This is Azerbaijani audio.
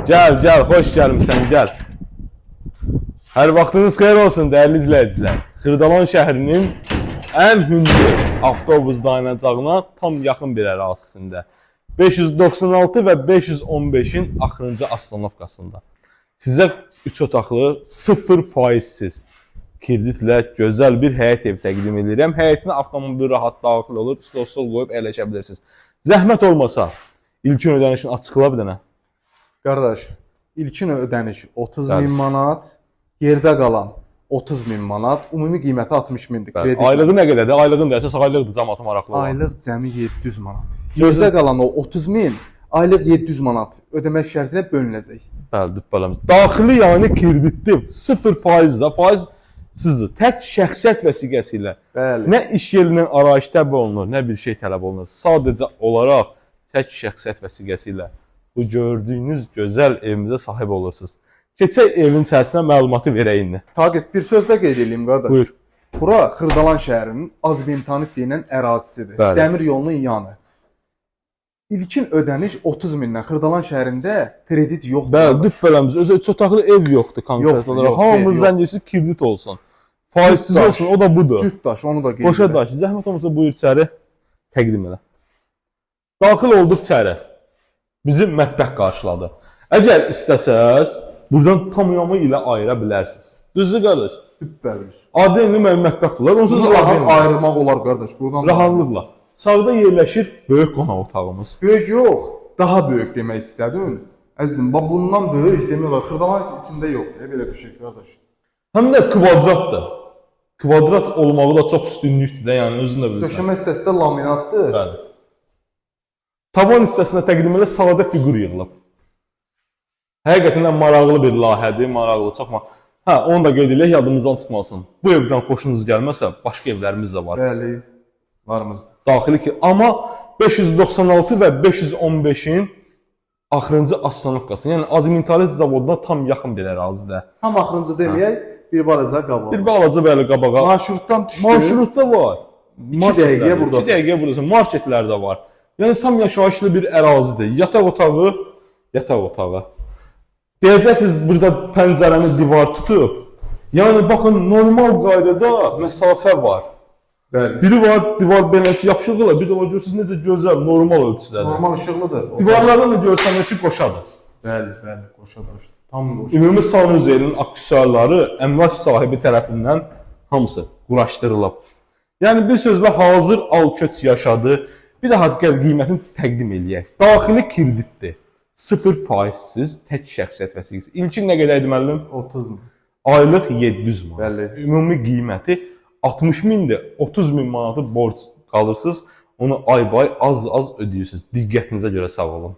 Gəl, gəl, xoş gəlmisən, gəl. Hər vaxtınız xeyir olsun dəyərli izləyicilər. Xırdalan şəhərinin ən hündür avtobus dayanacağına tam yaxın bir ərazisində. 596 və 515-in axırıncı astanovkasında. Sizə 3 otaqlı 0 faizsiz kreditlə gözəl bir həyət evi təqdim edirəm. Həyətinə avtomobil rahat daxil olur, stol qoyub əyləşə bilirsiniz. Zəhmət olmasa ilkin ödənişini açıqla bir dənə. Qardaş, ilkin ödəniş 30 Bəli. min manat, yerdə qalan 30 min manat, ümumi qiyməti 60 mindir. Bəli. Kredit Aylığı nə qədərdir? Aylığın da əsas aylıqdır cəmaata maraqlı olan. aylıq cəmi 700 manat. Yerdə qalan o 30 min aylıq 700 manat ödəmək şərti ilə bölünəcək. Bəli, düppələmiz. Daxili yəni kreditli 0% də faizsizdir. Tək şəxsiyyət vəsiqəsi ilə. Bəli. Nə iş yerindən arayış tələb olunur, nə bir şey tələb olunur. Sadəcə olaraq tək şəxsiyyət vəsiqəsi ilə bu gördüyünüz gözəl evimizə sahib olursunuz. Keçək evin içərisinə məlumatı verək indi. Taqif, bir söz də qeyd eləyim qardaş. Buyur. Bura Xırdalan şəhərinin Azbentanit deyilən ərazisidir. Bəli. Dəmir yolunun yanı. İlkin ödəniş 30 mindən Xırdalan şəhərində kredit yoxdur. Bəli, qardaş. düppələmiz. Özü üç otaqlı ev yoxdur konkret Yoxdur, olaraq. yox, Hamımız yox. zəng edirsiz kredit olsun. Faizsiz daş. olsun, o da budur. Cüt daş, onu da qeyd Qoşa edirəm. daş. Zəhmət olmasa buyur içəri təqdim elə. Daxil olduq içəri. Bizi mətbəx qarşıladı. Əgər istəsəz, buradan tamamı ilə ayıra bilərsiniz. Düzdür qardaş? Düpbərüz. Adi enli mənim mətbəx olar. Onsuz Bunu da rahat adi enli. ayırmaq olar qardaş, buradan. da. Rahatlıqla. Sağda yerləşir böyük qonaq otağımız. Böyük yox, daha böyük demək istədin. Əzizim, bax bundan böyük demək olar. Xırdalan içində yoxdur, belə bir şey qardaş. Həm də kvadratdır. Kvadrat olmağı da çox üstünlükdür də, yəni özün də bilirsən. Döşəmə hissəsi də laminatdır. Bəli. Tavan hissəsinə təqdim elə sadə fiqur yığılıb. Həqiqətən də maraqlı bir layihədir, maraqlı, çox maraqlı. Hə, onu da qeyd eləyək, yadımızdan çıxmasın. Bu evdən xoşunuz gəlməsə, başqa evlərimiz də var. Bəli, varımızdır. Daxili ki, amma 596 və 515-in axırıncı astanovkası, yəni Azmintalit zavoduna tam yaxın bir ərazidə. Tam axırıncı deməyək, bir balaca qabağa. Bir balaca bəli qabağa. Marşrutdan düşdü. Marşrutda var. İki dəqiqəyə buradasan. 2 dəqiqəyə buradasan. Marketlər də var. Yəni tam yaşayışlı bir ərazidir. Yataq otağı, yataq otağı. Deyəcəksiniz burada pəncərəni divar tutub. Yəni baxın normal qaydada məsafə var. Bəli. Biri var divar beləsi yapışıq olar, bir də var görürsüz necə gözəl normal ölçüdədir. Normal işıqlıdır. Divarlardan da görsənir ki, qoşadır. Bəli, bəli, qoşa daşdır. Tam qoşa. Ümumi sanuzelin aksesuarları əmlak sahibi tərəfindən hamısı quraşdırılıb. Yəni bir sözlə hazır al-köç yaşadı. Bir daha gəl qiymətini təqdim eləyək. Daxili kreditdir. 0 faizsiz tək şəxsiyyət vəsiqəsi. İlkin nə qədər idi müəllim? 30 min. Aylıq 700 manat. Bəli. Ümumi qiyməti 60 mindir. 30 min manatı borc qalırsınız. Onu aybay az-az ödəyirsiniz. Diqqətinizə görə sağ olun.